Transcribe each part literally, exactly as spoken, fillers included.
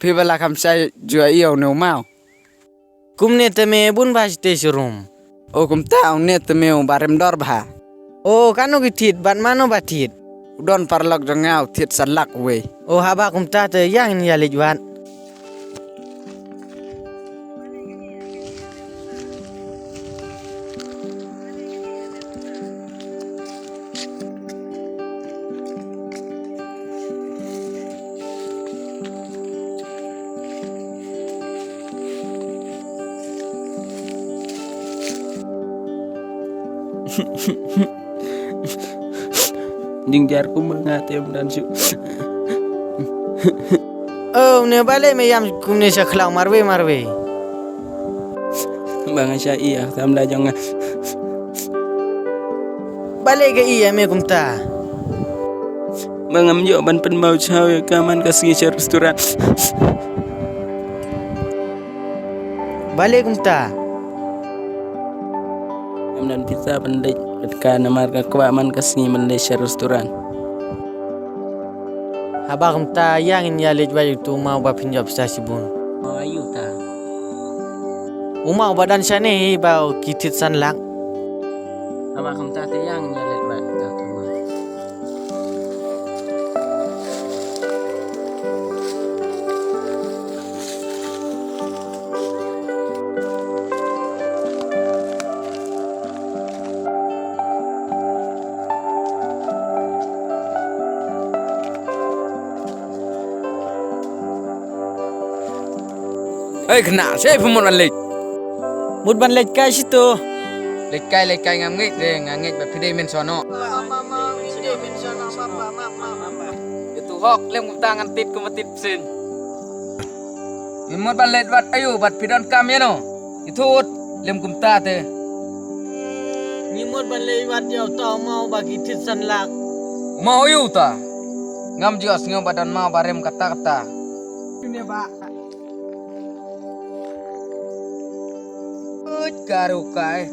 Phi ba la kham shai jua ïa une u maw. Kumne te me bun bha shatei sharum. O kumta une te me u ba rem dor bha. O kano ki thied bad mano ba thied. U don paralok jong nga u thied san lak uwei. O haba kumta te ïa ngin ïa leit wad. Jynjar kumba nga te ym don shuh. Oh, ne balei me ïam kumne sha khlaw marwei marwei. Ba nga shah ïa ka samla jong nga. Balei ka ïa me kumta. Ba ngam ïoh ban pynbaw chaw ïa ka man ka sngi sha restaurant. Balei kumta. Em, don pisa ban leit bad ka namar ka kwah man ka sngi ban leit sha restaurant. Haba kumta ïa ngin ïa leit bad utu u maw ba pynjop sa shibun. Oh, ayu ta. U maw ba don shane hi ba ki thied san lak. Haba kumta te ïa ngin ïa leit bad utu u maw. Hei khynnah, shaei phi mut ban leit? Mut ban leit kai shito. Leit kai, leit kai ngam ngeit re, nga ngeit ba phi dei mynshwa noh. Ïa tu hok lem kumta ngan tied kum tied psin. Ngi mut ban leit wad ayu bad phi don kam ïano. Ïa tu ut lem kumta te. Ngi mut ban leit wad ïa uta u maw ba ki thied san lak. U maw ayu ta. Ngam ju sngew ba don maw ba rem kata kata. Kine ba. Uj, ka ruh kai.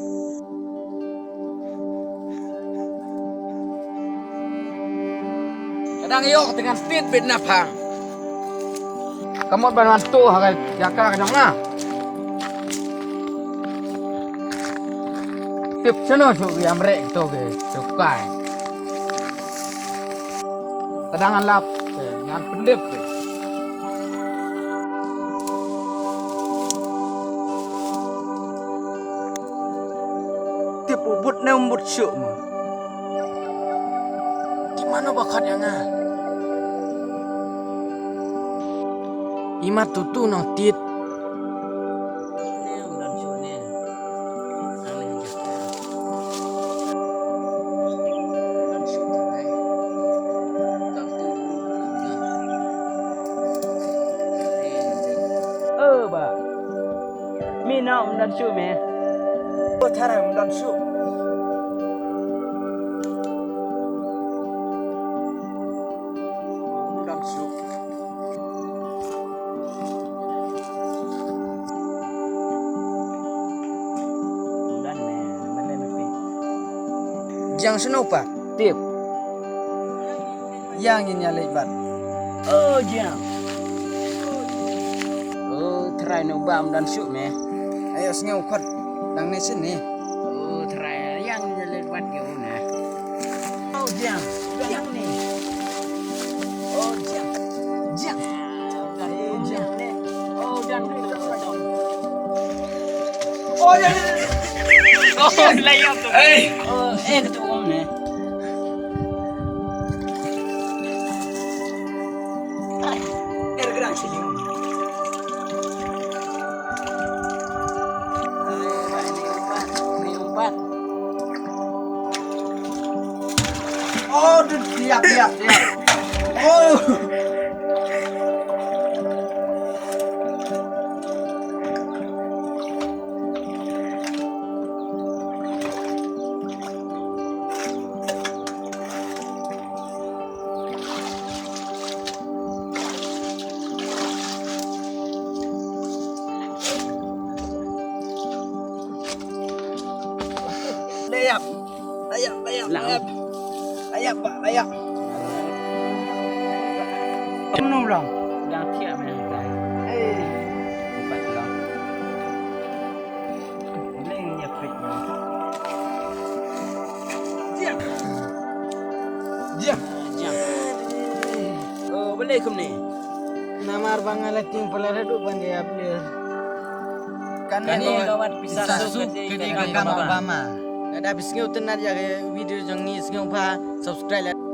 Ka dang ïoh ka tngan stit bit na phang. Ka mut ban wan tu ha ka jaka ka jong nga. Tip shano shu ki amrek to ki shu kai. Ka dang ngan lap, eh, ngan pyndep. Tip u bud ne um bud shuh ma. Ki mano ba khat ïa nga. I ma tu tu nang tit. Ơ ba. Mi na um dan shu me. Ơ thara um dan shu. Um dan shu. Jang shano pa? Tip. Yang yin ya leit bat. Oh, jang. Oh, trai no bam dan suk me. Ayo sngew khot. Dang ne sini. Oh, trai yang yin ya leit bat ke una. Oh, jang. Jang ni. Oh, jang. Jang. Oh, jang. Oh, jang. Oh, jang. Oh, layam tu. Hey. Oh, eh, ketua umne. Oh, tu tiap, tiap, tiap. Oh. Layap. Layap, layap, layap. Layap, ba, layap. Mano lang? Dang thiah me. Kumne. Namar ba nga la tieng palat haduh ban ïa upload. Kane ka wat pisa suk ka dei ka kam Obama. Lada phi sngewtynnat ïa ka video jong ngi, sngewbha subscribe.